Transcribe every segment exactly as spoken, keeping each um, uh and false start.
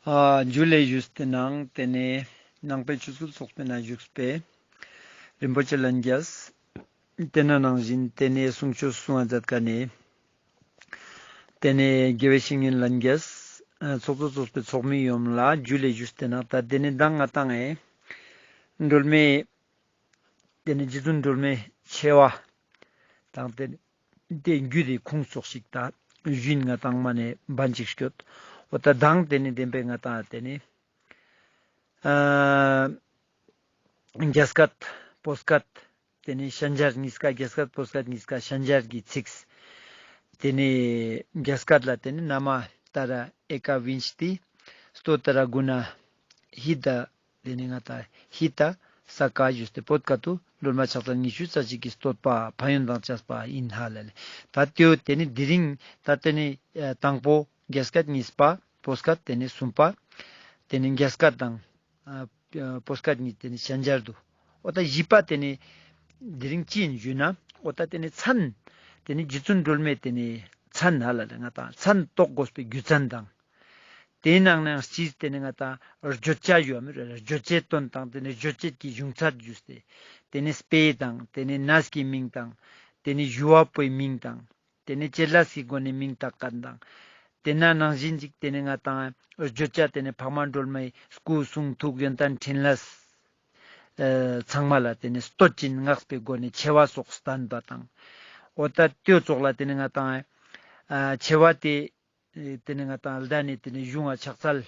ཨ་ཇུ་ལེ་ཞུས་ཏེ་ནང་ཏེ་ནེ་ནང་པའི་ཆོས་སྐུལ་ཚོགས་པའི་ནང་བཞུགས་པའི་རིན་པོ་ཆེ་ལྷན་རྒྱས། ཏེ་ན་ནང་བཞིན་ཏེ་ནེ་གསུང་ཆོས་གསུང་བ་མཛད་ཀ་ནེ། ཏེ་ནེ་དགེ་བའི་བཤེས་གཉེན་ལྷན་རྒྱས། ཨ་ཚོགས་གཙོ་ཚོགས་པའི་ཚོགས་མི་ཡོངས་ལ་ཇུ་ལེ་ཞུས་ཏེ་ནང་ད་ཏེ་ནེ་མདང་ང་ཏང་ཨེ་སྒྲོལ་མའི་ཏེ་ནེ་རྗེ་བཙུན་སྒྲོལ་མའི་ཆེ་བ་དང་ཏེ་ཏེ་རྒྱུད་དེ་ཁུངས་ཙོགས་ཤིག་ད་ཞུན་ང་ཏང་མ་ནེ་བན་ཅིག་སྐྱོད། འོ་ད་མདང་ཏེ་ནེ་བདེན་པའི་ང་ཏང་ཏེ་ནེ་ཨ་རྒྱ་སྐད་བོད་སྐད་ཏེ་ནེ་ཤན་སྦྱར་གཉིས་ཀ་རྒྱ་སྐད་བོད་སྐད་གཉིས་ཀ་ཤན་སྦྱར་གྱི་ཚིགས་ཏེ་ནེ་རྒྱ་སྐད་ལ་ཏེ་ནེ་ན་མ་ཏཱ་ར་ཨེ་ཀ་བིན་ཤ་ཏི་སྟོ་ཏཱ་ར་གུ་ཎ་ཧི་ད། ཏེ་ནེ་ང་ཏང་ཧི་ད་ས་ཀ་ཞུས་ཏེ་བོད་སྐད་དུ་སྒྲོལ་མ་ཕྱག་འཚལ་ཉི་ཤུ་རྩ་གཅིག་གི་བསྟོད་པ་ཕན་ཡོན་དང་བཅས་པ་ཨིན་ཧ་ལ་ལེ། ད་ཏེའོ་ཏེ་ནེ་དེ་རིང་ད་ཏེ་ནེ་ཨ་དང་པོ་རྒྱ་སྐད་གཉིས་པ་བོད་སྐད་ཏེ་ནེ་གསུམ་པ་ཏེ་ནེ་རྒྱ་སྐད་དང་ཨ་བོད་སྐད་གཉིས་ཏེ་ནེ་ཤན་སྦྱར་དུ། འོ་ད་བཞི་པ་ཏེ་ནེ་དེ་རིང་ཅི་ཨིན་ཞུས་ན་འོ་ད་ཏེ་ནེ་མཚན་ཏེ་ནེ་རྗེ་བཙུན་སྒྲོལ་མའི་ཏེ་ནེ་མཚན་ཧ་ལ་ལེ་ང་ཏང་མཚན་རྟོགས་དགོས་པའི་རྒྱུ་མཚན་དང་། ཏེའི་ནང་ནའང་སྤྱིར་ཏེ་ནེ་ང་ཏང་བརྗོད་བྱ་ཞུ་བ་མི་རུ་བརྗོད་བྱའི་དོན་དང་ཏེ་ནེ་བརྗོད་བྱེད་ཀྱི་གཞུང་ཚད་ཞུས་ཏེ་ཏེ་ནེ་དཔེ་དང་ཏེ་ནེ་གནས་ཀྱི་མིང་དང་ཏེ་ནེ་ཞུ་བ་པོའི་མིང་དང་ཏེ་ནེ་བྱེད་ལས་ཀྱི་སྒོ་ནས་མིང་བཏགས་མཁན་དང་ཏེ་ན་ནང་བཞིན་ཅིག་ཏེ་ནེ་ང་ཏང་བརྗོད་བྱ་ཏེ་ནེ་འཕགས་མ་སྒྲོལ་མའི་སྐུ་གསུང་ཐུགས་ཡོན་ཏན་ཕྲིན་ལས་ཨ་ཚང་མ་ལ་ཏེ་ནེ་བསྟོད་ཅིང་བསྔགས་པའི་སྒོ་ནས་ཆེ་བ་སོགས་བསྟན་པ་དང་། འོ་ད་ཏེའོ་ཙོགས་ལ་ཏེ་ནེ་ང་ཏང་ཨ་ཆེ་བ་ཏེ་ཨེ་ཏེ་ནེ་ང་ཏང་ལྡན་ནེ་ཏེ་ནེ་གཞུང་ང་ཕྱག་འཚལ་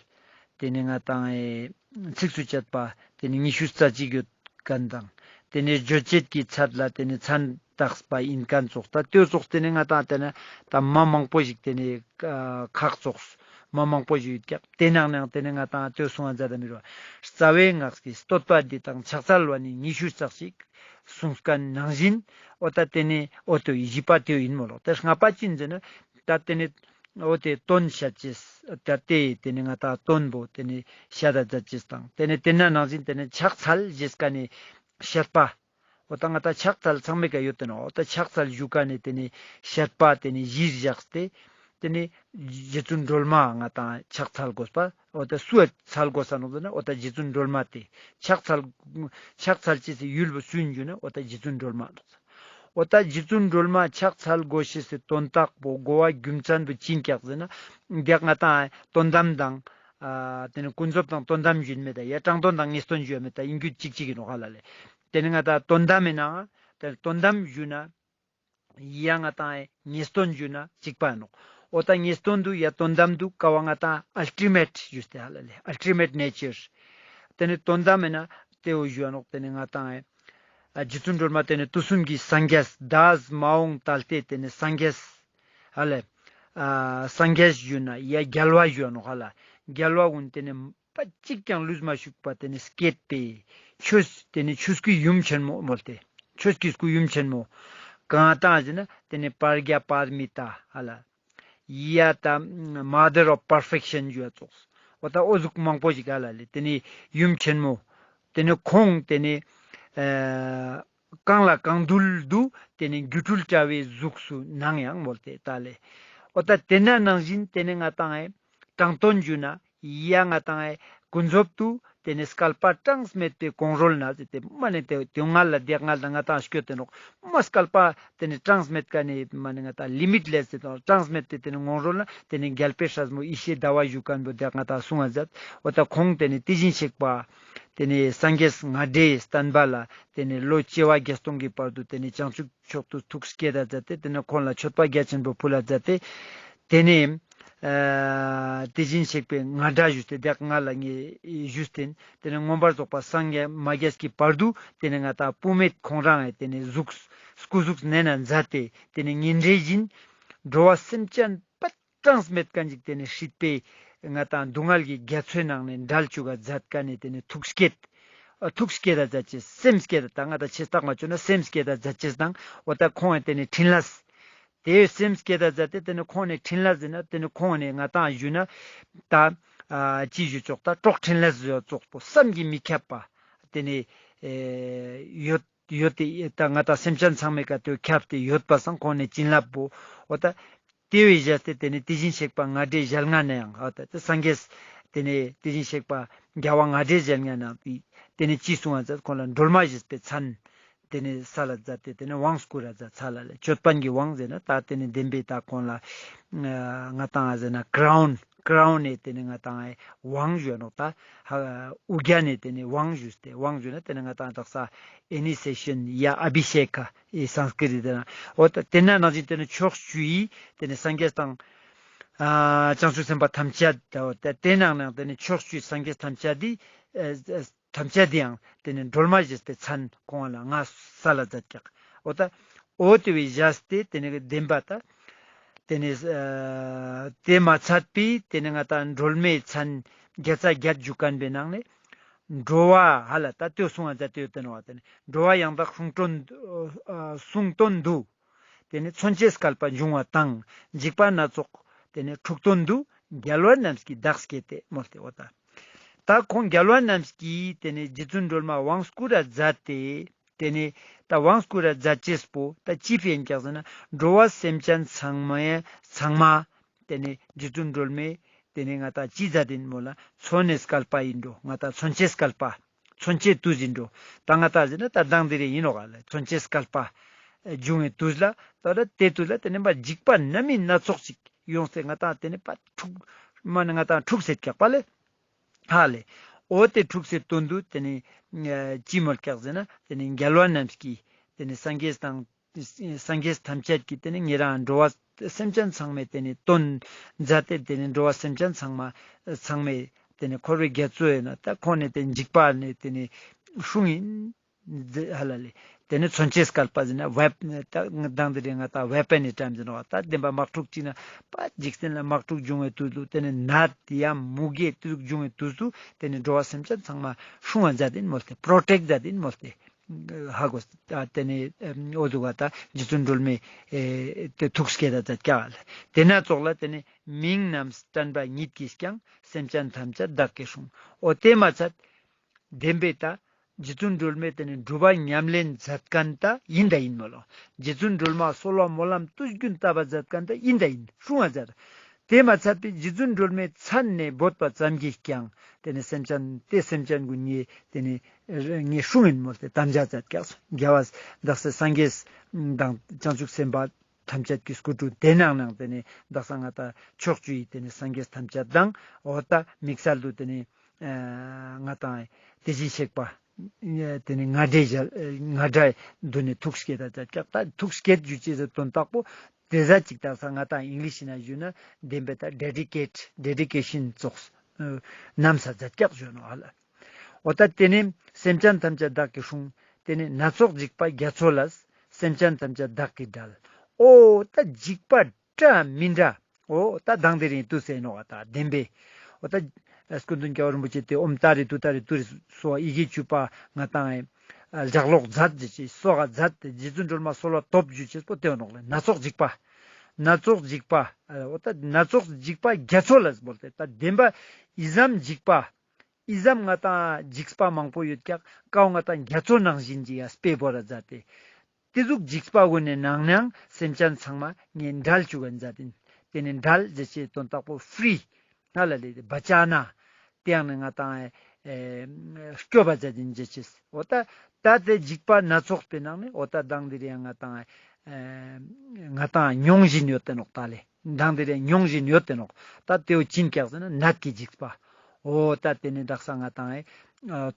ཏེ་ནེ་ང་ཏང་ཨེ་ཚིགས་སུ་བཅད་པ་ཏེ་ནེ་ཉི་ཤུ་རྩ་གཅིག་ཡོད་མཁན་དང་ཏེ་ནེ་རྗོད་བྱེད་ཀྱི་ཚད་ལ་ཏེ་ནེ་མཚན་བཏགས་པ་ཨིན་མཁན་ཙོགས་ད་ཏེའོ་ཙོགས་ཏེ་ནེ་ང་ཏང་ཏེ་ནེ་ད་མ་མང་པོ་ཞིག་ཏེ་ནེ་ཨ་ཁག་ཙོགས་མ་མང་པོ་ཞིག་ཡོད་ཀྱག། ཏེ་ནང་ནའང་ཏེ་ནེ་ང་ཏང་ཏེའོ་གསུང་བ་མཛད་ད་མི་རུ་རྩ་བའི་སྔགས་ཀྱི་བསྟོད་པ་འདི་དང་ཕྱག་འཚལ་བ་ནི་ཉི་ཤུ་རྩ་གཅིག་གསུངས་མཁན་ནང་བཞིན་འོ་ད་ཏེ་ནེ་འོ་ཏེ་བཞི་པ་ཏེའོ་ཨིན་མོལ་ལོ། ཏེ་ལྔ་པ་ཅི་ཨིན་ཟེར་ན་ད་ཏེ་ནེ་འོ་ཏེ་དོན་བཤད་ཅེས། ད་ཏེ་ཏེ་ནེ་ང་ཏང་དོན་པོ་ཏེ་ནེ་བཤད་ད་མཛད་ཅེས་དང་ཏེ་ནེ་ཏེ་ན་ནང་བཞིན་ཏེ་ནེ་ཕྱག་འཚལ་ཞེས་ཀ་ནེ་བཤད་པ། འོ་ད་ང་ཏང་ཕྱག་འཚལ་ཚང་མའི་ཀ་ཡོད་དེ་ནོག། འོ་ད་ཕྱག་འཚལ་ཞུ་ཀ་ནེ་ཏེ་ནེ་བཤད་པ་ཏེ་ནེ་གཞིར་བཞག་སྟེ་ཏེ་ནེ་རྗེ་བཙུན་སྒྲོལ་མ་ང་ཏང་ཕྱག་འཚལ་དགོས་པ། འོ་ད་སུ་འཚལ་དགོས་ས་ནོག་ཟེར་ན་འོ་ད་རྗེ་བཙུན་སྒྲོལ་མ་ཏེ་ཕྱག་འཚལ་ཕྱག་འཚལ་ཅེས་སི་ཡུལ་བོ་སུ་ཨིན་ཞུ་ན་འོ་ད་རྗེ་བཙུན་སྒྲོལ་མ་ནོག། འོ་ད་རྗེ་བཙུན་སྒྲོལ་མ་ཕྱག་འཚལ་དགོས་ཤེས་སི་དོན་དག་པོ་གོ་བ་རྒྱུ་མཚན་པོ་ཅི་ཨིན་ཀྱག་ཟེར་ན་འདི་ང་ཏང་དོན་དམ་དང་ཨ་ཏེ་ནེ་ཀུན་རྫོབ་དང་དོན་དམ་ཞུ་ཨིན་མེད་ད་ཡ་དྲང་དོན་དང་ངེས་དོན་ཞུ་ཨིན་མེད་ད་ཨིན་རྒྱུ་ཅིག་ཅིག་ཨིན་ནོག་ཧ་ལ་ལེ། ཏེ་ནེ་ང་ཏང་དོན་དམ་ཨིན་ནའང་ཏེ་དོན་དམ་ཞུ་ན་ཡ་ང་ཏང་ངེས་དོན་ཞུ་ན་གཅིག་པ་ཨིན་ནོག། འོ་ད་ངེས་དོན་དུ་ཡ་དོན་དམ་དུ་ཀ་བ་ང་ཏང་ཨལ་ཊི་མེཊ་ཞུས་ཏེ་ཧ་ལ་ལེ་ཨལ་ཊི་མེཊ་ནེ་ཅར། ཏེ་ནེ་དོན་དམ་ཨིན་ན་ཏེའོ་ཞུ་བ་ནོག། ཏེ་ནེ་ང་ཏང་ཨ་རྗེ་བཙུན་སྒྲོལ་མ་ཏེ་ནེ་དུས་གསུམ་གྱི་སངས་རྒྱས་འདས་མ་འོངས་ད་ལྟའི་ཏེ་ནེ་སངས་རྒྱས་ཧ་ལ་ཨ་སངས་རྒྱས་ཞུ་ན་ཡ་རྒྱལ་བ་ཞུ་བ་ནོག་ཧ་ལ། རྒྱལ་བ་ཀུན་ཏེ་ནེ་པ་གཅིག་ཀྱང་ལུས་མ་ཞུགས་པ་ཏེ་ནེ་སྐྱེད་པའི་ཆོས་ཏེ་ནེ་ཆོས་སྐུའི་ཡུམ་ཆེན་མོ་མོལ་ཏེ་ཆོས་ཀྱི་སྐུ་ཡུམ་ཆེན་མོ་གང་ཏང་ཟེར་ན་ཏེ་ནེ་པྲཛྙཱ་པཱ་ར་མི་ཏཱ་ཧ་ལ་ཡ་ད་མ་དར་ཨོཕ་པར་ཕེག་ཤན་ཞུ་བ་ཙོགས། འོ་ད་འོ་ཟུག་མང་པོ་ཞིག་ཧ་ལ་ལེ་ཏེ་ནེ་ཡུམ་ཆེན་མོ་ཏེ་ནེ་ཁོང་ཏེ་ནེ་ཨ་གང་ལ་གང་འདུལ་དུ་ཏེ་ནེ་སྒྱུ་འཕྲུལ་དྲ་བའི་གཟུགས་སུ་སྣང་ཡང་མོལ་ཏེ་ད་ལེ། འོ་ད་ཏེ་ན་ནང་བཞིན་ཏེ་ནེ་ང་ཏང་ཨེ་དྲང་དོན་ཞུ་ན་ཡ་ང་ཏང་ཨེ་ཀུན་རྫོབ་ཏུ་ཏེ་ནེ་བསྐལ་པ་གྲངས་མེད་པའི་གོང་རོལ་ན་ཟེར་ཏེ་མ་ནེ་ཏེ་ཏེ་ང་ལ་དེ་ང་ལ་ང་ཏང་སྐྱོད་དེ་ནོག་མ་བསྐལ་པ་ཏེ་ནེ་གྲངས་མེད་ཀ་ནེ་མ་ནེ་ང་ཏང་ལི་མིཊ་ལེས་ཟེར་དང་གྲངས་མེད་པའི་ཏེ་ནེ་གོང་རོལ་ན་ཏེ་ནེ་རྒྱལ་པོའི་སྲས་མོ་ཡེ་ཤེས་ཟླ་བ་བཞུགས་མཁན་པོ་དེ་ང་ཏང་གསུང་བ་མཛད། འོ་ད་ཁོང་ཏེ་ནེ་དེ་བཞིན་གཤེགས་པ་ཏེ་ནེ་སངས་རྒྱས་ང་འདྲའི་བསྟན་པ་ལ་ཏེ་ནེ་ལོ་བྱེ་བ་བརྒྱ་སྟོང་གི་བར་དུ་ཏེ་ནེ་བྱང་ཆུབ་མཆོག་ཏུ་ཐུགས་བསྐྱེད་ད་མཛད་དེ་ཏེ་ནེ་ཁོང་ལ་མཆོད་པ་རྒྱ་ཆེན་པོ་ཕུལ་ལ་མཛད་དེ་ཏེ་ནེ་ཨ་དེ་བཞིན་གཤེགས་པའི་ང་འདྲ་ཞུས་ཏེ་དེ་ང་ལ་ངས་ཞུས་ཏེ་ཏེ་ནེ་མངོན་པར་རྫོགས་པ་སངས་རྒྱས་མ་རྒྱས་ཀྱི་བར་དུ་ཏེ་ནེ་ང་ཏང་བུད་མེད་ཁོང་རང་ཨེ་ཏེ་ནེ་གཟུགས་སྐུ་གཟུགས་ནེ་ན་མཛད་དེ་ཏེ་ནེ་ཉིན་རེ་བཞིན་འགྲོ་བ་སེམས་ཅན་པ་གྲངས་མེད་ཀ་ཞིག་ཏེ་ནེ་སྲིད་པའི་ང་ཏང་སྡུག་བསྔལ་གྱི་རྒྱ་མཚོའི་ནང་ནེ་འགྲལ་བཅུག་ག་མཛད་ཀ་ནེ་ཏེ་ནེ་ཐུགས་བསྐྱེད་ཨ་ཐུགས་བསྐྱེད་ད་མཛད་ཅེས་སེམས་བསྐྱེད་ད་ད་ང་ཏང་ཆེ་རྟགས་མ་བཅོས་ན་སེམས་བསྐྱེད་ད་མཛད་ཅེས་དང་འོ་ད་ཁོང་ཨེ་ཏེ་ནེ་ཕྲིན་ལས་དེ་སེམས་བསྐྱེད་ད་མཛད་དེ་ཏེ་ནེ་ཁོང་ནེ་ཕྲིན་ལས་ཟེར་ན་ཏེ་ནེ་ཁོང་ནེ་ང་ཏང་ཞུ་ན་ད་ཨ་ཅི་ཞུ་ཆོག་ད་གྲོགས་ཕྲིན་ལས་ཞུ་ཆོག་པོ་བསམ་གྱིས་མི་ཁྱབ་པ་ཏེ་ནེ་ཨེ་ཡོད་ཡོད་དེ་ད་ང་ཏང་སེམས་ཅན་ཚང་མའི་ཀ་ཏེ་ཁྱབ་སྟེ་ཡོད་པ་སང་ཁོང་ནེ་བྱིན་རླབས་པོ་འོ་ད་དེ་བས་བཞག་སྟེ་ཏེ་ནེ་དེ་བཞིན་གཤེགས་པ་ང་འདྲའི་ཞལ་སྔ་ནེ་ཡང་འོ་ད་ཏེ་སངས་རྒྱས་ ཏེ་ནེ་དེ་བཞིན་གཤེགས་པ་རྒྱལ་བ་མངའ་བདག་གཞལ་ངས་ནང་ཏེ་ཏེ་ནེ་ཅི་གསུང་བ་མཛད། ཁོང་ལ་སྒྲོལ་མ་ཞེས་པའི་མཚན་ཏེ་ནེ་སལ་ལ་མཛད་དེ་ཏེ་ནེ་དབང་བསྐུར་ར་མཛད་ཚར་ལ་ལེ། མཆོད་པ་གི་དབང་ཟེར་ན་ད་ཏེ་ནེ་བདེན་པའི་ད་ཁོང་ལ་ང་ཏང་ཟེར་ན་ཀ་རའུན་ཀ་རའུན་ནེ་ཏེ་ནེ་ང་ཏང་དབང་ཞུ་ནོག། ད་ཧ་དབུ་རྒྱན་ནེ་ཏེ་ནེ་དབང་ཞུས་ཏེ་དབང་ཞུ་ན་ཏེ་ནེ་ང་ཏང་དག་ས་ཨི་ནི་སེ་ཤན་ཡ་ཨ་བྷི་ཤེ་ཀ་ཨི་སཾ་སྐྲྀཏ་ཏེ་ན་འོ་ད་ཏེ་ན་ནང་བཞིན་ཏེ་ནེ་ཕྱོགས་བཅུའི་ཏེ་ནེ་སངས་རྒྱས་དང་ཨ་བྱང་ཆུབ་སེམས་དཔའ་ཐམས་ཅད་ད་འོ་ད་ཏེ་ནང་ནང་ཏེ་ནེ་ཕྱོགས་བཅུའི་སངས་རྒྱས་ཐམས་ཅད་དེ་ཨ་ཐམས་ཅད་དེ་ཡང་ཏེ་ནེ་སྒྲོལ་མ་ཞེས་པའི་མཚན་ཁོང་ལ་ང་སལ་ལ་མཛད་ཀྱག། འོ་ད་འོ་ཏེ་བས་བཞག་སྟེ་ཏེ་ནེ་བདེན་པ་ད་ཏེ་ནེ་ཨ་ཏེ་མ་ཚད་པའི་ཏེ་ནེ་ང་ཏང་སྒྲོལ་མའི་མཚན་བརྒྱ་རྩ་བརྒྱད་ཞུ་མཁན་པའི་ནང་ནེ་འགྲོ་བ་ཧ་ལ་ད་ལྟོས་གསུང་བ་མཛད་དེ་ཡོད་དེ་ནོག་པ། ཏེ་ནེ་འགྲོ་བ་ཡང་དག་གསུང་དོན་ཨ་གསུང་དོན་དུ། ཏེ་ནེ་མཚོན་བྱེད་སྐལ་པ་འབྱུང་བ་དང་འཇིགས་པ་སྣ་ཚོགས་ཏེ་ནེ་འཁྲུགས་དོན་དུ་རྒྱལ་བ་རྣམས་ཀྱིས་བདག་བསྐྱེད་དེ་མོལ་ཏེ་འོ་ད། ད་ཁོང་རྒྱལ་བ་རྣམས་ཀྱིས་ཏེ་ནེ་རྗེ་བཙུན་སྒྲོལ་མ་དབང་བསྐུར་ར་མཛད་དེ་ཏེ་ནེ་ད་དབང་བསྐུར་ར་མཛད་ཅེས་པོ་ད་ཅི་ཕིའ་ཨིན་ཀྱག་ཟེར་ན་འགྲོ་བ་སེམས་ཅན་ཚང་མ་ཚང་མ་ཏེ་ནེ་རྗེ་བཙུན་སྒྲོལ་མས་ཏེ་ནེ་ང་ཏང་ཅི་མཛད་དེ་ཨིན་མོལ་ལ་མཚོན་ནི་སྐལ་པ་ཨིན་འགྲོ། ང་ཏང་མཚོན་བྱེད་སྐལ་པ་མཚོན་བྱེད་དུས་ཨིན་འགྲོ། ད་ང་ཏང་ཟེར་ན་ད་མདང་དེ་རིང་ཨིན་ནོག་ལེ། མཚོན་བྱེད་སྐལ་པ་འབྱུང་བའི་དུས་ལ་ད་ད་ཏེ་དུས་ལ་ཏེ་ནེ་མ་འཇིགས་པ་སྣ་མིན་སྣ་ཚོགས་ཤིག་ཡོངས་ཏེ་ང་ཏང་ཏེ་ནེ་པ་འཁྲུགས་མ་ནེ་ང་ཏང་འཁྲུགས་སེད་ཀྱག་པ་ལེ། ཧ་ལེ། འོ་ཏེ་འཁྲུགས་སེད་དོན་དུ་ཏེ་ནེ་ཨ་ཅི་མོལ་ཀྱག་ཟེར་ན་ཏེ་ནེ་རྒྱལ་བ་རྣམས་ཀྱིས་ཏེ་ནེ་སངས་རྒྱས་དང་སངས་རྒྱས་ཐམས་ཅད་ཀྱིས་ཏེ་ནེ་ཉེ་རང་འགྲོ་བ་སེམས་ཅན་ཚང་མའི་ཏེ་ནེ་དོན་མཛད་དེ་ཏེ་ནེ་འགྲོ་བ་སེམས་ཅན་ཚང་མ་ཚང་མའི་ཏེ་ནེ་འཁོར་བའི་རྒྱ་མཚོ་ཡོད་ན་ད་ཁོང་ནེ་ཏེ་འཇིགས་པ་ནེ་ཏེ་ནེ་སྲུང་ཨིན། ཧ་ལ་ལེ། ཏེ་ནེ་མཚོན་བྱེད་སྐལ་པ་ཟེར་ན་ཝེ་ད་མདང་དེ་རིང་ང་ཏང་ཝེ་པན་ནི་ཊའིམ་ཟེར་ནོག་པ། ད་བདེན་པ་དམག་འཁྲུག་ཅིག་ན་པ་འཇིག་རྟེན་ལ་དམག་འཁྲུག་འབྱུང་བའི་དུས་ལུ་ཏེ་ནེ་ནད་ཡ་མུ་གེ་ཏེ་ཟུག་འབྱུང་བའི་དུས་སུ་ཏེ་ནེ་འགྲོ་བ་སེམས་ཅན་ཚང་མ་སྲུང་བ་མཛད་དེ་ཨིན་མོལ་ཏེ་པྲོ་ཊེཀྚ་མཛད་དེ་ཨིན་མོལ་ཏེ། ཧ་གོ། ཏེ་ནེ་འོ་ཟུག་ག་ད་རྗེ་བཙུན་སྒྲོལ་མས་ཏེ་ཐུགས་བསྐྱེད་ད་མཛད་ཀྱག་ལེ། ཏེ་ན་ཙོགས་ལ་ཏེ་ནེ་མིང་རྣམས་དྲན་པ་ཉིད་ཀྱིས་ཀྱང་སེམས་ཅན་ཐམས་ཅད་བདག་གིས་སྲུང་། འོ་ཏེ་མ་ཚད་བདེན་པའི་ད་རྗེ་བཙུན་སྒྲོལ་མས་ཏེ་ནེ་སྒྲུབ་པ་ཉམས་ལེན་མཛད་མཁན་ད་ཨིན་ད་ཨིན་མོལ་ལོ། རྗེ་བཙུན་སྒྲོལ་མ་གསོལ་བ་སྨོན་ལམ་དུས་རྒྱུན་བཏབ་པ་མཛད་མཁན་ད་ཨིན་ད་ཨིན་སྲུང་བ་མཛད། ཏེ་མ་ཚད་པའི་རྗེ་བཙུན་སྒྲོལ་མའི་མཚན་ནེ་འབོད་པ་ཙམ་གྱིས་ཀྱང་ཏེ་ནེ་སེམས་ཅན་ཏེ་སེམས་ཅན་གུན་ངེ་ཏེ་ནེ་ངེ་སྲུང་ཨིན་མོལ་ཏེ་དམ་བཅའ་མཛད་ཀྱག། རྒྱལ་བ་དག་ས་སངས་རྒྱས་དང་བྱང་ཆུབ་སེམས་དཔའ་ཐམས་ཅད་ཀྱི་སྐུ་དྲུང་ཏེ་ནང་ནང་ཏེ་ནེ་དག་ས་ང་ཏང་ཕྱོགས་བཅུའི་ཏེ་ནེ་སངས་རྒྱས་ཐམས་ཅད་དང་འོ་ད་དམིགས་བསལ་དུ་ཏེ་ནེ་ཨ་ང་ཏང་དེ་བཞིན་གཤེགས་པ་ཏེ་ནེ་མངའ་བདག་མངའ་བདག་མདུན་ནེ་ཐུགས་བསྐྱེད་ད་མཛད་ཀྱག། ད་ཐུགས་བསྐྱེད་ཞུ་ཅེས་སི་དོན་དག་པོ་ཏེ་ཟ་ཅིག་དག་ས་ང་ཏང་ཨིང་ལིཤ་ནང་ཞུ་ན་བདེན་པའི་ད་ཌེ་ཌི་ཀེཊ་ཌེ་ཌི་ཀེ་ཤན་ཙོགས་ཨ་ནམ་ས་མཛད་ཀྱག་ཞུ་ནོག་ཧ་ལ། འོ་ད་ཏེ་ནེ་སེམས་ཅན་ཐམས་ཅད་བདག་གིས་སྲུང་། ཏེ་ནེ་སྣ་ཚོགས་འཇིགས་པ་རྒྱ་མཚོ་ལས། སེམས་ཅན་ཐམས་ཅད་བདག་གིས་བསྒྲལ། འོ་ད་འཇིགས་པ་འདྲ་མི་འདྲ། འོ་ད་མདང་དེ་རིང་དུས་ཟེར་ནོག་པ་ད་བདེན་པའི། འོ་ད་སྐུ་མདུན་རྒྱལ་བ་རིན་པོ་ཆེ་ཏེ་ཨོཾ་ཏཱ་རེ་ཏུཏྟཱ་རེ་ཏུ་རེ་སྭཱ་ཧཱ་ཡི་གེ་བཅུ་པ་ང་ཏང་ཨ་ལྗགས་ཀློག་མཛད་ཅེས་ཅིག་གསོལ་བ་མཛད་དེ་རྗེ་བཙུན་སྒྲོལ་མ་གསོལ་བ་ཐོབ་ཞུ་ཅེས་པོ་ཏེ་ནོག་ལེ། སྣ་ཚོགས་འཇིགས་པ། སྣ་ཚོགས་འཇིགས་པ། འོ་ད་སྣ་ཚོགས་འཇིགས་པ་རྒྱ་མཚོ་ལས་མོལ་ཏེ་ད་བདེན་པ་ཨི་ཙམ་འཇིགས་པ། ཨི་ཙམ་ང་ཏང་འཇིགས་པ་མང་པོ་ཡོད་ཀྱག། ཀའོ་ང་ཏང་རྒྱ་མཚོ་ནང་བཞིན་གྱི་ཡ་དཔེ་བོར་ར་མཛད་དེ། ཏེ་ཟུག་འཇིགས་པ་གུན་ནེ་ནང་ནའང་སེམས་ཅན་ཚང་མ་ངས་བསྒྲལ་བཅུག་ག་མཛད་དེ། ཏེ་ནེ་བསྒྲལ་ཟེར་ཅེས་དོན་དག་པོ་ཧྥི་རི་ཧ་ལ་ལེ་བ་ཅ་ན་ཏེ་ཡང་ནི་ང་ཏང་ཨེ་སྐྱོབ་པ་མཛད་དེ་ཅེས་ཅེས། འོ་ད་ད་ཏེ་འཇིགས་པ་སྣ་ཚོགས་པའི་ནང་ནེ་འོ་ད་མདང་དེ་རིང་ང་ཏང་ཨེ་ང་ཏང་མྱོང་བཞིན་ཡོད་དེ་ནོག་ད་ལེ། མདང་དེ་རིང་མྱོང་བཞིན་ཡོད་དེ་ནོག། ད་ཏེའོ་ཅི་ཨིན་ཀྱག་ཟེར་ན་ནད་ཀྱི་འཇིགས་པ། འོ་ད་ཏེ་ནེ་དག་ས་ང་ཏང་ཨེ་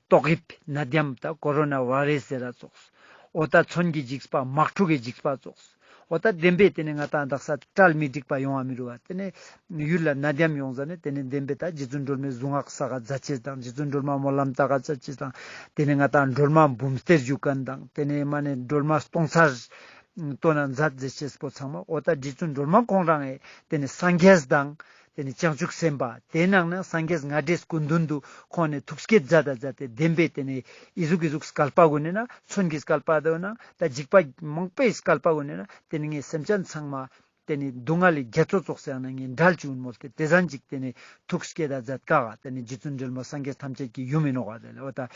ཏོག་དབྱིབས་ནད་ཡམས་ད་ཀོ་རོ་ན་བྷའི་རེས་ཟེར་ར་ཙོགས། འོ་ད་མཚོན་གྱི་འཇིགས་པ་དམག་འཁྲུག་གི་འཇིགས་པ་ཙོགས། འོ་ད་བདེན་པའི་ཏེ་ནེ་ང་ཏང་དག་ས་གྲལ་མི་འགྲིག་པ་ཡོང་བ་མི་རུ་བ་ཏེ་ནེ་ཡུལ་ལ་ནད་ཡམས་ཡོང་ཟ་ནེ་ཏེ་ནེ་བདེན་པའི་ད་རྗེ་བཙུན་སྒྲོལ་མའི་གཟུངས་སྔགས་བསགས་ག་མཛད་ཅེས་དང་རྗེ་བཙུན་སྒྲོལ་མ་སྨོན་ལམ་བཏབ་ག་མཛད་ཅེས་དང་ཏེ་ནེ་ང་ཏང་སྒྲོལ་མ་འབུམ་སྡེ་ཞུ་མཁན་དང་ཏེ་ནེ་མ་ནེ་སྒྲོལ་མ་སྟོང་ཚར་བཏོན་ན་མཛད་ཟེར་ཅེས་པོ་ཚང་མ་འོ་ད་རྗེ་བཙུན་སྒྲོལ་མ་ཁོང་རང་ཨེ་ཏེ་ནེ་སངས་རྒྱས་དང་ཏེ་ནེ་བྱང་ཆུབ་སེམས་དཔའ་ཏེ་ནང་ནེ་སངས་རྒྱས་མངའ་བདག་སྐུ་མདུན་དུ་ཁོང་ནེ་ཐུགས་བསྐྱེད་མཛད་ད་མཛད་དེ་བདེན་པའི་ཏེ་ནེ་ཨི་ཟུག་ཨི་ཟུག་སྐལ་པ་གུན་ནེ་ན་མཚོན་གྱི་སྐལ་པ་དོ་ན་ད་འཇིགས་པ་མང་པོའི་སྐལ་པ་གུན་ནེ་ན་ཏེ་ནེ་ངས་སེམས་ཅན་ཚང་མ་ཏེ་ནེ་སྡུག་བསྔལ་ལི་རྒྱ་མཚོ་ཙོགས་སེ་ཡང་ན་ངས་བསྒྲལ་བཅུག་མོལ་ཏེ་ཏེ་ཟན་ཅིག་ཏེ་ནེ་ཐུགས་བསྐྱེད་ད་མཛད་ཀ་བ་ཏེ་ནེ་རྗེ་བཙུན་སྒྲོལ་མ་སངས་རྒྱས་ཐམས་ཅད་ཀྱི་ཡུམ་ཨིན་ནོག་བ་ཏེ་ལེ་འོ་ད་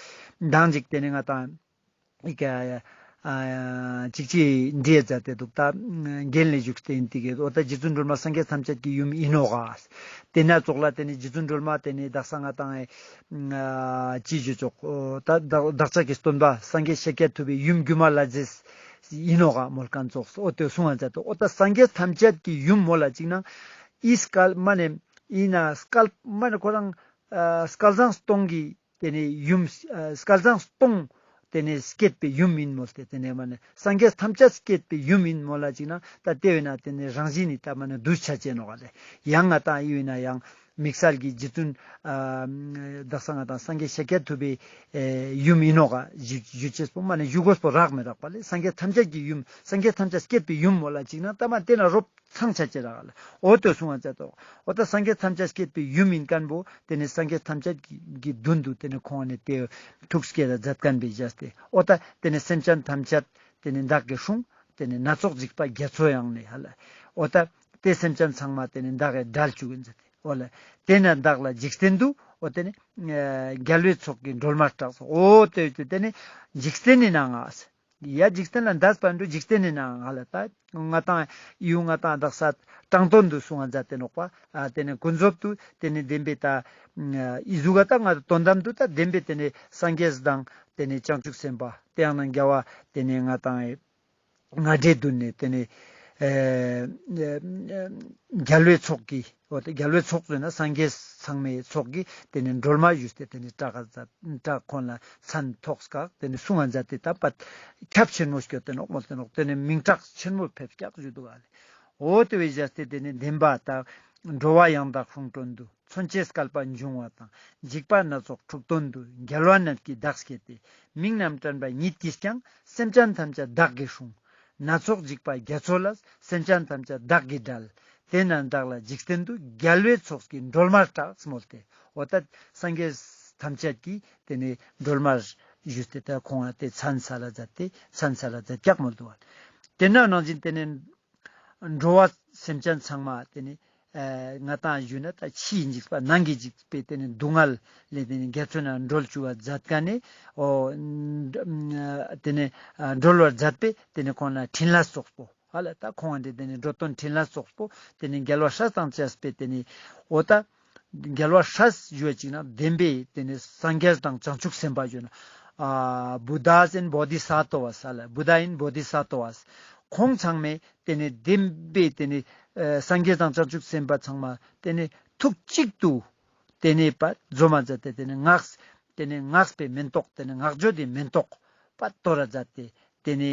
མདང་ཅིག་ཏེ་ནེ་ང་ཏང་ཨི་ཀ་ ཨ་ཅིག་ཅིག་འདྲི་ཡ་མཛད་དེ་འདུག་ད་རྒན་ལས་བཞུགས་ཏེ་ཡིན་ཏེ་གི་འོ་ད་རྗེ་བཙུན་སྒྲོལ་མ་སངས་རྒྱས་ཐམས་ཅད་ཀྱི་ཡུམ་ཡིན་ནོག་ག། དེ་ན་ཙོགས་ལ་དེ་ནི་རྗེ་བཙུན་སྒྲོལ་མ་དེ་ནི་དག་ས་ང་དང་ཨེ་ཅི་ཞུ་ཆོག་ད་བདག་ཅག་གི་སྟོན་པ་སངས་རྒྱས་ཤཱཀྱ་ཐུབ་པའི་ཡུམ་སྒྱུ་མ་ལྷ་མཛེས་ཡིན་ནོག་ག་མོལ་མཁན་ཙོགས་འོ་དེ་གསུང་བ་མཛད་དོ། འོ་ད་སངས་རྒྱས་ཐམས་ཅད་ཀྱི་ཡུམ་མོལ་ལ་ཅིག་ན་ཨི་སྐལ་མ་ནེ་ཨི་ན་སྐལ་མ་ནེ་ཁོ་རང་ཨ་སྐལ་བཟང་སྟོང་གི་དེ་ནས་ཡུམ་ཨ་སྐལ་བཟང་སྟོང་དེ་ནས་སྐྱེད་པའི་ཡུམ་ཡིན་མོལ་ཏེ་དེ་ནས་མ་ནེ་སངས་རྒྱས་ཐམས་ཅད་སྐྱེད་པའི་ཡུམ་ཡིན་མོལ་ལ་ཅིག་ན་ད་དེ་བས་ན་དེ་ནས་རང་བཞིན་ནི་ད་མ་ནེ་གདུལ་བྱ་ཅན་ནོག་ག་ལེ། ཡང་ང་དང་ཡིན་ན་ཡང་དམིགས་བསལ་གྱི་རྗེ་བཙུན་ཨ་དག་ས་ང་དང་སངས་རྒྱས་ཤཱཀྱ་ཐུབ་པའི་ཨེ་ཡུམ་ཡིན་ནོག་ག་ཞུ་ཞུ་ཅེས་པོ་མ་ནེ་ཞུ་དགོས་པོ་རག་མི་རག་པ་ལེ། སངས་རྒྱས་ཐམས་ཅད་ཀྱི་ཡུམ་སངས་རྒྱས་ཐམས་ཅད་སྐྱེད་པའི་ཡུམ་མོལ་ལ་ཅིག་ན་ད་མ་དེ་ན་རོབ་ཚང་ཆ་ཅེས་རག་ལ། འོ་དོ་གསུང་བ་མཛད་དོ། འོ་ད་སངས་རྒྱས་ཐམས་ཅད་སྐྱེད་པའི་ཡུམ་ཡིན་མཁན་པོ་དེ་ནི་སངས་རྒྱས་ཐམས་ཅད་ཀྱི་མདུན་དུ་དེ་ནི་ཁོང་ནི་དེ་ཐུགས་བསྐྱེད་ལ་མཛད་མཁན་པའི་བཞག་སྟེ་འོ་ད་དེ་ནི་སེམས་ཅན་ཐམས་ཅད་དེ་ནི་བདག་གི་སྲུང་དེ་ནི་སྣ་ཚོགས་འཇིགས་པ་རྒྱ་མཚོ་ཡང་ནི་ཧ་ལ། འོ་ད་དེ་སེམས་ཅན་ཚང་མ་དེ་ནི་བདག་གི་བསྒྲལ་བཅུག་གིན་མཛད་དེ་འོ་ལ། དེ་ན་བདག་ལ་འཇིག་རྟེན་དུ་འོ་དེ་ནི་རྒྱལ་བའི་ཚོགས་ཀྱི་སྒྲོལ་མ་གྲགས་སོ། འོ་དེ་དེ་ནི་འཇིག་རྟེན་ནི་ནང་ང་ཡ་འཇིག་རྟེན་ལ་འདས་པ་འགྲོ། འཇིག་རྟེན་ནི་ནང་ང་ལ་ད་ང་དང་ཡུལ་ང་དང་དག་ས་དྲང་དོན་དུ་གསུང་བ་མཛད་དེ་ནོག་པ། ཨ་དེ་ནི་ཀུན་རྫོབ་ཏུ་དེ་ནི་བདེན་པའི་ད་ཨི་ཟུག་ག་ད་ང་དོན་དམ་དུ་ད་བདེན་པའི་དེ་ནི་སངས་རྒྱས་དང་དེ་ནི་བྱང་ཆུབ་སེམས་དཔའ་དེ་ཡང་ན་རྒྱལ་བ་དེ་ནི་ང་དང་ཨེ་ང་འདྲེ་འདུན་ནས་དེ་ནི་ཨེ་རྒྱལ་བའི་ཚོགས་ཀྱི་འོ་དེ་རྒྱལ་བའི་ཚོགས་ཟེར་ན་སངས་རྒྱས་ཚང་མའི་ཚོགས་ཀྱི་དེ་ནི་སྒྲོལ་མ་ཞུས་ཏེ་དེ་ནི་གྲགས་ཀ་མཛད་གྲགས་ཁོང་ལ་མཚན་ཐོགས་ཀ་དེ་ནི་གསུང་བ་མཛད་དེ་ད་པ་ཁྱབ་ཆེན་མོ་སྐྱོད་དེ་ནོག་མོལ་ཏེ་ནོག་དེ་ནི་མིང་གྲགས་ཆེན་མོ་ཕེབས་ཀྱག་ཞུ་འདུག་ག་ལེ། འོ་དེ་བས་བཞག་སྟེ་དེ་ནི་བདེན་པ་དང་འགྲོ་བ་ཡང་དག་ཁོང་དོན་དུ། མཚོན་བྱེད་སྐལ་པ་འབྱུང་བ་དང་། འཇིགས་པ་སྣ་ཚོགས་འཁྲུགས་དོན་དུ། རྒྱལ་བ་རྣམས་ཀྱིས་བདག་བསྐྱེད་དེ། མིང་རྣམས་དྲན་པ་ཉིད་ཀྱིས་ཀྱང་། སེམས་ཅན་ཐམས་ཅད་བདག་གིས་སྲུང་། སྣ་ཚོགས་འཇིགས་པ་རྒྱ་མཚོ་ལས། སེམས་ཅན་ཐམས་ཅད་བདག་གིས་བསྒྲལ། དེ་ན་བདག་ལ་འཇིག་རྟེན་དུ། རྒྱལ་བའི་ཚོགས་ཀྱི་སྒྲོལ་མར་གྲགས་མོལ་ཏེ། འོ་ད་སངས་རྒྱས་ཐམས་ཅད་ཀྱི་དེ་ནི་སྒྲོལ་མར་ཞུས་ཏེ་ད་ཁོང་ལ་དེ་མཚན་ས་ལ་མཛད་དེ་མཚན་ས་ལ་མཛད་ཀྱག་མོལ་འདུག་བ། དེ་ན་ནང་བཞིན་དེ་ནི་འགྲོ་བ་སེམས་ཅན་ཚང་མ་དེ་ནི་ཨ་ང་དང་ཞུས་ན་ད་ཕྱིའི་འཇིགས་པ་ནང་གི་འཇིགས་པའི་དེ་ནི་སྡུག་བསྔལ་ལས་དེ་ནི་རྒྱ་མཚོ་ནས་སྒྲོལ་བཅུག་པ་མཛད་མཁན་ནི་འོ་དེ་ནི་ཨ་སྒྲོལ་བར་མཛད་པའི་དེ་ནི་ཁོང་ན་ཕྲིན་ལས་ཙོགས་པོ་ཧ་ལ་ད་ཁོང་འདི་དེ་ནི་འགྲོ་དོན་ཕྲིན་ལས་ཙོགས་པོ་དེ་ནི་རྒྱལ་བ་སྲས་དང་བཅས་པའི་དེ་ནི་འོ་ད་རྒྱལ་བ་སྲས་ཞུ་བ་ཅིག་ན་བདེན་པའི་དེ་ནི་སངས་རྒྱས་དང་བྱང་ཆུབ་སེམས་དཔའ་ཞུ་ན་ཨ་བུདྡྷ་ཨིན་བོ་དྷི་ས་ཏྭ་བ་ས་ལ་བུདྡྷ་ཨིན་བོ་དྷི་ས་ཏྭ་བ་ཁོང་ཚང་མས་དེ་ནི་བདེན་པའི་དེ་ནི་ཨ་སངས་རྒྱས་དང་བྱང་ཆུབ་སེམས་དཔའ་ཚང་མ་དེ་ནི་ཐུགས་གཅིག་ཏུ་དེ་ནི་པ་འཛོམས་མ་མཛད་དེ་དེ་ནི་སྔགས་དེ་ནི་སྔགས་པའི་མེན་ཏོག་དེ་ནི་སྔགས་བརྗོད་དེ་མེན་ཏོག་པ་གཏོར་ར་མཛད་དེ་དེ་ནི་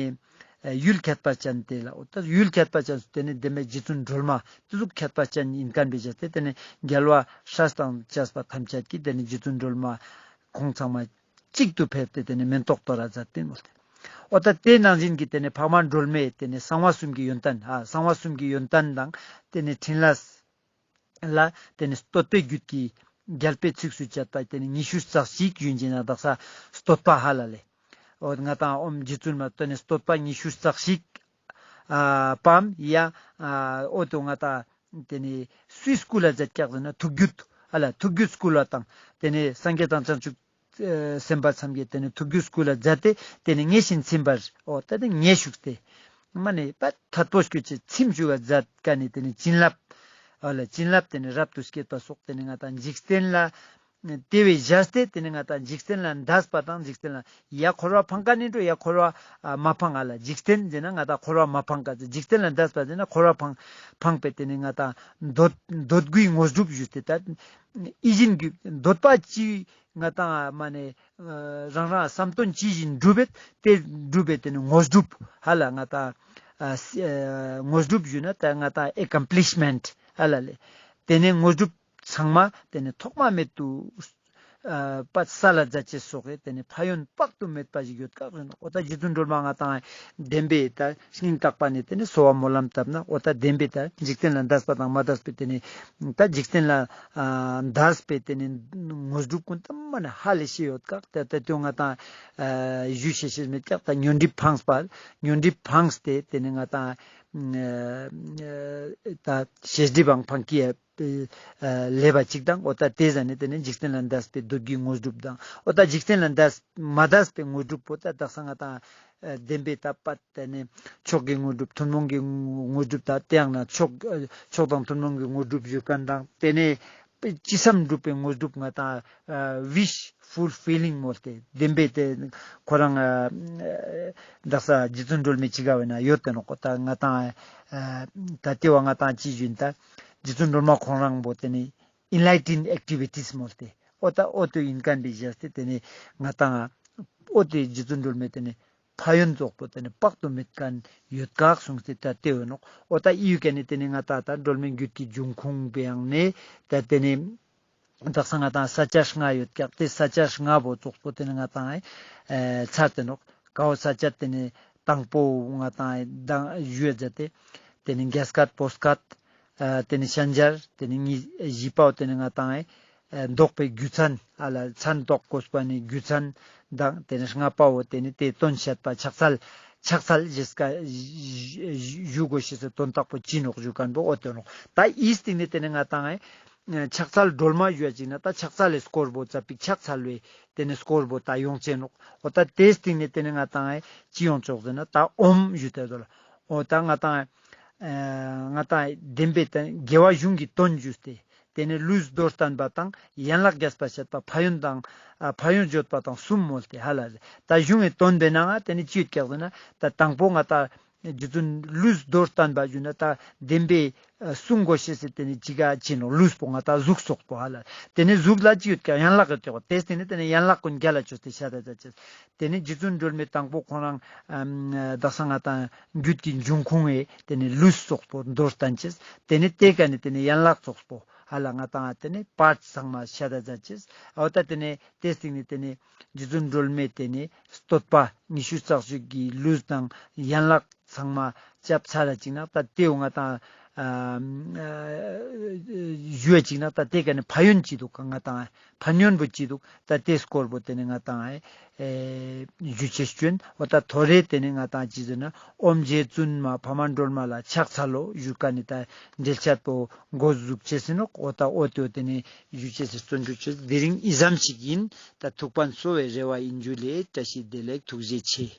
ཨ་ཡུལ་ཁྱད་པར་ཅན་དེ་ལ་འོ་ད་ཡུལ་ཁྱད་པར་ཅན་སུ་དེ་ནི་བདེན་པའི་རྗེ་བཙུན་སྒྲོལ་མ་དེ་ཟུག་ཁྱད་པར་ཅན་ཡིན་མཁན་པའི་ཆ་སྟེ་དེ་ནི་རྒྱལ་བ་སྲས་དང་བཅས་པ་ཐམས་ཅད་ཀྱིས་དེ་ནི་རྗེ་བཙུན་སྒྲོལ་མ་ཁོང་ཚང་མ་གཅིག་ཏུ་ཕེབས་ཏེ་དེ་ནི་མེན་ཏོག་གཏོར་ར་མཛད་དེ་མོལ་ཏེ། འོ་ད་དེ་ནང་བཞིན་གྱི་དེ་ནི་འཕགས་མ་སྒྲོལ་མའི་དེ་ནི་གསང་བ་གསུམ་གྱི་ཡོན་ཏན་ཨ་གསང་བ་གསུམ་གྱི་ཡོན་ཏན་དང་དེ་ནི་ཕྲིན་ལས་ལ་དེ་ནི་བསྟོད་པའི་རྒྱུད་ཀྱི་རྒྱལ་པོའི་ཚིགས་སུ་བཅད་པ་དེ་ནི་ཉི་ཤུ་རྩ་གཅིག་ཡོན་ཅིག་ན་དག་ས་བསྟོད་པ་ཧ་ལ་ལེ། འོ་ང་དང་ཨོཾ་རྗེ་བཙུན་མ་དེ་ནི་བསྟོད་པ་ཉི་ཤུ་རྩ་གཅིག་ཨ་པའམ་ཡ་ཨ་འོ་དོ་ང་དང་དེ་ནི་སུའི་སྐུལ་ལ་མཛད་ཀྱག་ཟེར་ན་ཐུགས་རྒྱུད་ཧ་ལ་ཐུགས་རྒྱུད་སྐུལ་བ་དང་དེ་ནི་སངས་རྒྱས་དང་བྱང་ཆུབ་སེམས་དཔའ་ཚང་གི་དེ་ནི་ཐུགས་རྒྱུད་སྐུལ་ལ་མཛད་དེ་དེ་ནི་ངེས་ཤིང་ཚིམ་པར་འོ་ད་དེ་ངེས་ཞུགས་ཏེ་མ་ནི་པ་ཐད་པོ་སྐྱོད་ཅེས་ཚིམ་བཅུག་ག་མཛད་མཁན་ནི་དེ་ནི་བྱིན་རླབས་འོ་ལ་བྱིན་རླབས་དེ་ནི་རབ་ཏུ་བསྐྱེད་པ་སོགས་དེ་ནི་ང་དང་འཇིག་རྟེན་ལ་དེ་བས་བཞག་སྟེ་དེ་ནི་ང་དང་འཇིག་རྟེན་ལ་འདས་པ་དང་འཇིག་རྟེན་ལ་ཡ་འཁོར་བ་འཕང་མཁན་ནི་འགྲོ་ཡ་འཁོར་བ་ཨ་མ་འཕང་ང་ལ་འཇིག་རྟེན་ཟེར་ན་ང་དང་འཁོར་བ་མ་འཕང་ག་ཟེར་འཇིག་རྟེན་ལ་འདས་པ་ཟེར་ན་འཁོར་བ་འཕང་འཕང་པའི་དེ་ནི་ང་དང་འདོད་འདོད་དགུའི་དངོས་གྲུབ་ཞུས་ཏེ་ད་ཡིད་བཞིན་གྱི་འདོད་པ་ཅི་ང་དང་མ་ནེ་ཨ་རང་རང་བསམ་དོན་ཅི་བཞིན་འགྲུབ་པའི་དེ་འགྲུབ་པའི་དེ་ནི་དངོས་གྲུབ་ཧ་ལ་ང་དང་ཨ་སི་ཨ་དངོས་གྲུབ་ཞུ་ན་ད་ང་དང་ཨེ་ཀམ་པི་ལིཤ་མེནྚ་ཧ་ལ་ལེ། དེ་ནི་དངོས་གྲུབ་ཚང་མ་དེ་ནི་ཐོག་མ་མེད་དུ་ཨ་པ་ས་ལ་མཛད་ཅེས་སོགས་ཀྱི་དེ་ནི་ཕན་ཡོན་དཔག་ཏུ་མེད་པ་ཞིག་ཡོད་ཀག་ཟེར་ནོག་འོ་ད་རྗེ་བཙུན་སྒྲོལ་མ་ང་དང་བདེན་པའི་ད་སྙིང་ཐག་པ་ནས་དེ་ནི་གསོལ་བ་སྨོན་ལམ་བཏབ་ན་འོ་ད་བདེན་པའི་ད་འཇིག་རྟེན་ལ་འདས་པ་དང་མ་འདས་པའི་དེ་ནི་ད་འཇིག་རྟེན་ལ་ཨ་འདས་པའི་དེ་ནི་དངོས་གྲུབ་ཀུན་ད་མ་ནེ་ཧ་ལས་ཤེས་ཡོད་ཀག་ད་ད་དུང་ང་དང་ཨ་ཞུ་ཤེས་ཤེས་མེད་ཀག་ད་ཉོན་སྒྲིབ་འཕངས་པ་ཉོན་སྒྲིབ་འཕངས་ཏེ་དེ་ནི་ང་དང་ཨ་ད་ཤེས་སྒྲིབ་འང་འཕང་གི་ཡ། པའི་ལེབ་བ་ཅིག་དང་འོ་ད་དེ་ཟ་ནེ་དེ་ནེ་འཇིག་རྟེན་ལ་འདས་པའི་འདོད་དགུའི་དངོས་གྲུབ་དང་འོ་ད་འཇིག་རྟེན་ལ་འདས་མ་འདས་པའི་དངོས་གྲུབ་པོ་ད་དག་ས་ང་ཏང་ཨ་བདེན་པའི་ད་པ་དེ་ནེ་མཆོག་གི་དངོས་གྲུབ་ཐུན་མོང་གི་དངོས་གྲུབ་ད་དེ་ཡང་ན་མཆོག་མཆོག་དང་ཐུན་མོང་གི་དངོས་གྲུབ་ཞུ་མཁན་དང་དེ་ནེ་ཅི་བསམ་འགྲུབ་པའི་དངོས་གྲུབ་ང་ཏང་ཨ་ཝིཤ་ཕུལ་ཕི་ལིང་མོལ་ཏེ་བདེན་པའི་དེ་ཁོ་རང་ཨ་དག་ས་རྗེ་བཙུན་སྒྲོལ་མའི་ཅི་ག་བས་ན་ཡོད་དེ་ནོག་ད་ང་ཏང་ཨ་ད་དེ་བ་ང་ཏང་ཅི་ཞུ་ཡིན་ད་རྗེ་བཙུན་སྒྲོལ་མ་ཁོང་རང་པོ་དེ་ནེ་ཨིན་ལའི་ཊིན་ཨེག་ཊི་བི་ཊིས་མོལ་ཏེ་འོ་ད་འོ་དེ་ཡིན་མཁན་པའི་བཞག་སྟེ་དེ་ནེ་ང་ཏང་འོ་དེ་རྗེ་བཙུན་སྒྲོལ་མའི་དེ་ནེ་ཕན་ཡོན་ཙོགས་པོ་དེ་ནེ་དཔག་ཏུ་མེད་མཁན་ཡོད་ཀག་གསུངས་ཏེ་ད་དེ་འོ་ནོག་འོ་ད་ཨི་ཡུ་ཀ་ནེ་དེ་ནེ་ང་ཏང་ད་སྒྲོལ་མའི་རྒྱུད་ཀྱི་འབྱུང་ཁུངས་པའི་ཡང་ནེ་ད་དེ་ནེ་དག་ས་ང་ཏང་ས་བཅད་ལྔ་ཡོད་ཀག་དེ་ས་བཅད་ལྔ་པོ་ཙོགས་པོ་དེ་ནེ་ང་ཏང་ཨེ་ཚར་ཏེ་ནོག་ཀའོ་ས་བཅད་དེ་ནེ་དང་པོ་ང་ཏང་ཨེ་དང་ཞུ་ཡ་མཛད་དེ་དེ་ནེ་རྒྱ་སྐད་བོད་སྐད་ཨ་དེ་ནེ་ཤན་སྦྱར་དེ་ནེ་གཉིས་བཞི་པའོ་དེ་ནེ་ང་ཏང་ཨེ་ཨེ་འདོགས་པའི་རྒྱུ་མཚན་ཨ་ལ་མཚན་འདོགས་དགོས་པ་ནི་རྒྱུ་མཚན་དང་དེ་ནེ་ལྔ་པའོ་དེ་ནེ་དེ་དོན་བཤད་པ་ཕྱག་འཚལ་ཕྱག་འཚལ་ཞེས་ཀ་ཞུ་དགོས་ཤེས་སི་དོན་དག་པོ་ཅི་ནོག་ཞུ་མཁན་པོ་འོ་དེ་ནོག་ད་ཨི་སྟིང་ནེ་དེ་ནེ་ང་ཏང་ཨེ་ཕྱག་འཚལ་སྒྲོལ་མ་ཞུ་བ་ཅིག་ན་ད་ཕྱག་འཚལ་ལེ་སྐོར་པོ་ཙ་པིག་ཕྱག་འཚལ་བའི་དེ་ནེ་སྐོར་པོ་ད་ཡོང་ཅེས་ནོག་འོ་ད་དེ་སྟིང་ནེ་དེ་ནེ་ང་ཏང་ཨེ་ཅི་ཡོང་ཆོག་ཟེར་ན་ད་ཨོམ་ཞུ་དེ་དོ་ལ་འོ་ད་ང་ཏང་ཨེ་ང་ཏང་ཨེ་བདེན་པའི་དེ་དགེ་བ་གཞུང་གི་དོན་ཞུས་ཏེ་དེ་ནེ་ལུས་མདོར་བསྟན་པ་དང་ཡན་ལག་རྒྱས་པར་བཤད་པ་ཕན་ཡོན་དང་ཨ་ཕན་ཡོན་བརྗོད་པ་དང་གསུམ་མོལ་ཏེ་ཧ་ལ་ད་གཞུང་གི་དོན་པའི་ནང་ང་དེ་ནེ་ཅི་ཡོད་ཀྱག་ཟེར་ན་ད་དང་པོ་ང་ཏང་རྗེ་བཙུན་ལུས་མདོར་བསྟན་པ་ཞུ་ན་ད་བདེན་པའི་ཨ་གསུང་དགོས་ཤེས་སི་དེ་ནེ་ཅི་ག་ཅི་ནོག་ལུས་པོ་ང་ཏང་གཟུགས་སོགས་པོ་ཧ་ལ། དེ་ནེ་གཟུགས་ལ་ཅི་ཡོད་ཀྱག་ཡན་ལག་ཡོད་ཀྱག་དེ་སྟིང་ནེ་དེ་ནེ་ཡན་ལག་ཀུན་རྒྱ་ལ་ཅོས་ཏེ་ཤད་ད་ཅེས། དེ་ནེ་རྗེ་བཙུན་སྒྲོལ་མའི་དང་པོ་ཁོང་རང་ཨམ་དག་ས་ང་ཏང་རྒྱུད་ཀྱི་འབྱུང་ཁུངས་ཨེ་དེ་ནེ་ལུས་སོགས་པོ་མདོར་བསྟན་ཅེས། དེ་ནེ་དེ་ཀ་ནེ་དེ་ནེ་ཡན་ལག་སོགས་པོ་ཧ་ལ་ང་ཏང་དེ་ནེ་པཱརྠ་ཚང་མ་ཤད་ད་ཅེས། འོ་ད་དེ་ནེ་དེ་སྟིང་ནེ་དེ་ནེ་རྗེ་བཙུན་སྒྲོལ་མའི་དེ་ནེ་བསྟོད་པ་ཉི་ཤུ་རྩ་གཅིག་གི་ལུས་དང་ཡན་ལག་ཚང་མ་རྒྱབ་ཚར་ར་ཅིག་ན་ད་དེའོ་ང་ཏང་ཨ་ཨ་ཞུ་བ་ཅིག་ན་ད་དེ་ཀ་ནེ་ཕན་ཡོན་ཅི་འདུག་ག་ང་ཏང་ཕན་ཡོན་པོ་ཅི་འདུག་ད་དེ་སྐོར་པོ་དེ་ནེ་ང་ཏང་ཨེ་ཞུ་ཅེས་ཅོ་ཨིན། འོ་ད་ཐོ་རེ་དེ་ནེ་ང་ཏང་ཅི་ཟེར་ན་ཨོམ་རྗེ་བཙུན་མ་འཕགས་མ་སྒྲོལ་མ་ལ་ཕྱག་འཚལ་ལོ་ཞུ་ཀ་ནེ་ད་འགྲེལ་བཤད་པོ་འགོ་འཛུགས་ཅེས་ཨིན་ནོག་འོ་ད་འོ་དེ་འོ་དེ་ནེ་ཞུ་ཅེས་སི་བརྩོན་འགྲུས་ཅོས། དེ་རིང་འི་ཙམ་ཞིག་ཨིན། ད་ཐུགས་ཕན་གསོ་བའི་རེ་བ་ཨིན། ཇུ་ལེ། བཀྲ་ཤིས་བདེ་ལེགས། ཐུགས་རྗེ་ཆེ།